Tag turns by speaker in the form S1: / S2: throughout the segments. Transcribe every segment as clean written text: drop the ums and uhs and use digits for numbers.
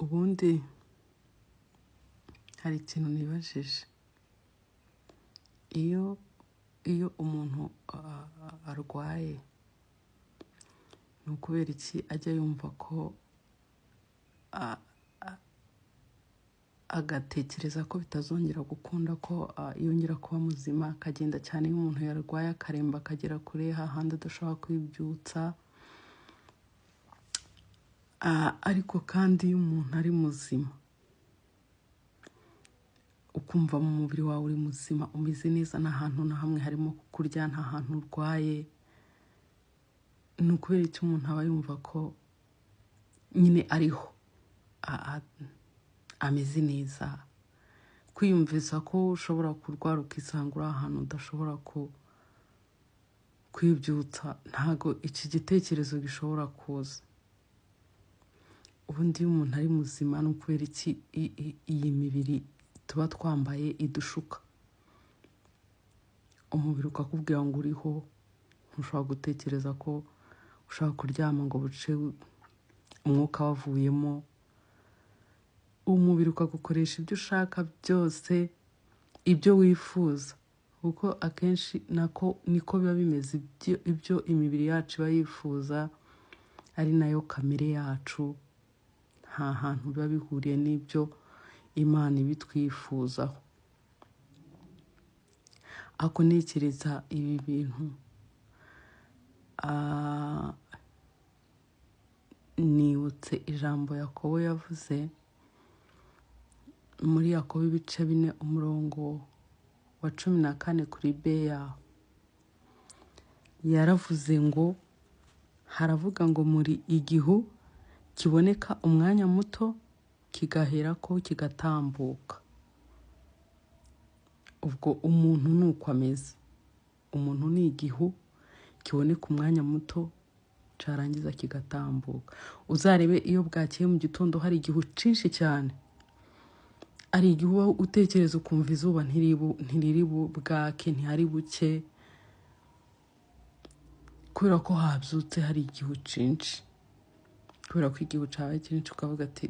S1: Ubundi hari ikintu nibajije, iyo umuntu arwaye, ni ukubera iki ajya yumva ko agatekereza ko bitazongera gukunda ko yongera kuba muzima, akagenda cyane iyo umuntu yarwaye akaremba akagera kure hahandi adashobora kwibyutsa? Ariko kandi iyo umuntu ari muzima, ukumva mu mubiri wawe uri muzima, umeze neza, nta hantu na hamwe harimo kukurya, nta hantu urwaye, ni ukubera icyo umuntu aba yumva ko nyine ariho, ameze neza? Kwiyumvisa ko ushobora kurwara ukisanga uri ahantu udashobora kwibyutsa, ntabwo iki gitekerezo gishobora kuza. Ubundi iyo umuntu ari muzima, ni ukubera iki iyi mibiri tuba twambaye idushuka? Umubiri ukakubwira ngo uriho, ntushobora gutekereza ko ushobora kuryama ngo buce umwuka wavuyemo. Umubiri ukagukoresha ibyo ushaka byose, ibyo wifuza, kuko akenshi nako niko biba bimeze. Ibyo imibiri yacu iba yifuza ari nayo kamere yacu, nta hantu biba bihuriye n'ibyo Imana ibitwifuzaho. Ako ntekereza ibi bintu, nibutse ijambo Yakobo yavuze muri Yakobo ibice 4, umurongo wa 14 kuri b yaho. Yaravuze ngo, haravuga ngo: "Muri igihu kiboneka umwanya muto, kigaherako kigatambuka." Ubwo umuntu ni uko ameze. Umuntu ni igihu kiboneka umwanya muto, cyarangiza kigatambuka. Uzarebe iyo bwakeye mu gitondo hari igihu cyinshi cyane, ari igihe uba utekereza ukumva izuba ntiriri bwake, ntihari buke, kubera ko habyutse hari igihu cyinshi. Kubera ko igihu cyabaye cyinshi, ukavuga ati: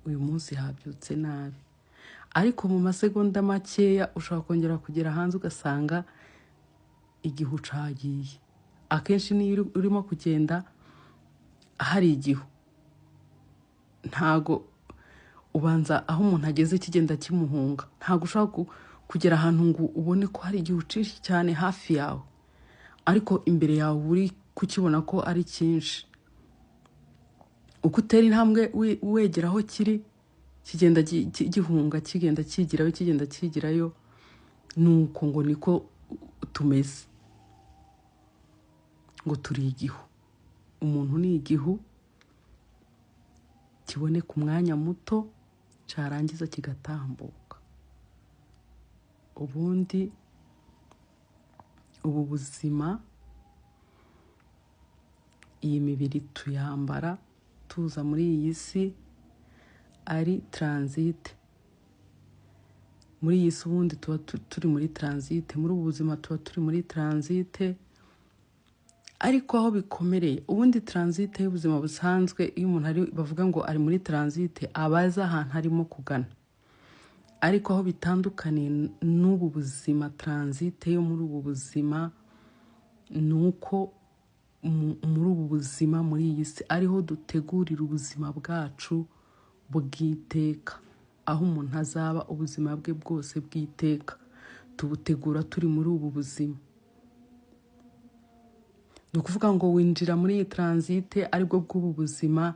S1: "Uyu munsi habyutse nabi." Ariko mu masegonda makeya ushobora kongera kugera hanze ugasanga igihu cyagiye. Akenshi niyo urimo kugenda hari igihu, ntago ubanza aho umuntu ageze kigenda kimuhunga. Ntabwo ushobora kugera ahantu ngo ubone ko hari igihu cyinshi cyane hafi yawe, ariko imbere yawe uri kukibona ko ari cyinshi. Uko utera intambwe wegera aho kiri, kigenda gihunga, kigenda kigirayo, kigenda kigirayo. Nuko ngo niko tumeze, ngo turi igihu. Umuntu ni igihu kiboneka umwanya muto, cyarangiza kigatambuka. Ubundi ubu buzima, iyi mibiri tuyambara tuza muri iyi si ari transit. Muri iyi si ubundi tuba turi muri transit, muri ubu buzima tuba turi muri transit. Ariko aho bikomereye, ubundi transit y'ubuzima busanzwe, iyo umuntu ari, bavuga ngo ari muri transit, aba azi ahantu arimo kugana. Ariko aho bitandukaniye n'ubu buzima, transit yo muri ubu buzima, ni uko muri ubu buzima, muri iyi si, ariho dutegurira ubuzima bwacu bw'iteka, aho umuntu azaba ubuzima bwe bwose bw'iteka. Tubutegura turi muri ubu buzima. Ni ukuvuga ngo winjira muri iyi transit, aribwo bw'ubu buzima,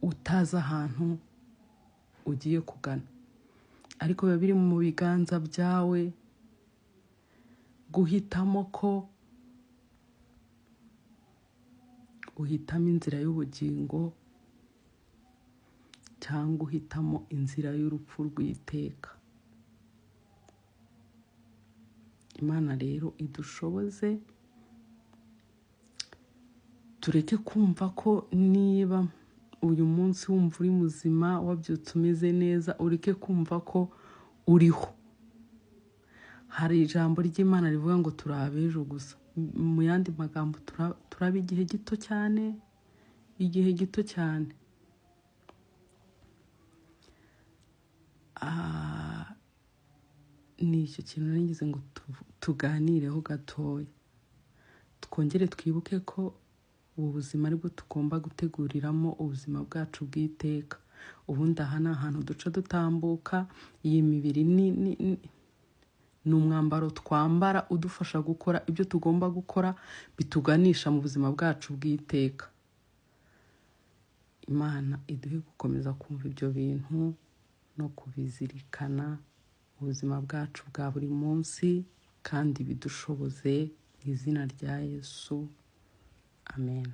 S1: utazi ahantu ugiye kugana, ariko biba biri mu biganza byawe guhitamo ko uhitamo inzira y'ubugingo cyangwa uhitamo inzira y'urupfu rw'iteka. Imana rero idushoboze tureke kumva ko niba uyu munsi wumva uri muzima, wabyutse umeze neza, ureke kumva ko uriho. Hari ijambo ry'Imana rivuga ngo turi ab'ejo gusa. Mu yandi magambo, turaba igihe gito cyane, igihe gito cyane. Ni icyo kintu nari ngo tuganireho gatoya, twongere twibuke ko ubu buzima aribwo tugomba guteguriramo ubuzima bwacu bw'iteka. Ubundi aha ni ahantu duca dutambuka. Iyi mibiri ni umwambaro twambara udufasha gukora ibyo tugomba gukora bituganisha mu buzima bwacu bw'iteka. Imana iduhe gukomeza kumva ibyo bintu no kubizirikana mu buzima bwacu bwa buri munsi, kandi bidushoboze mu izina rya Yesu, amen.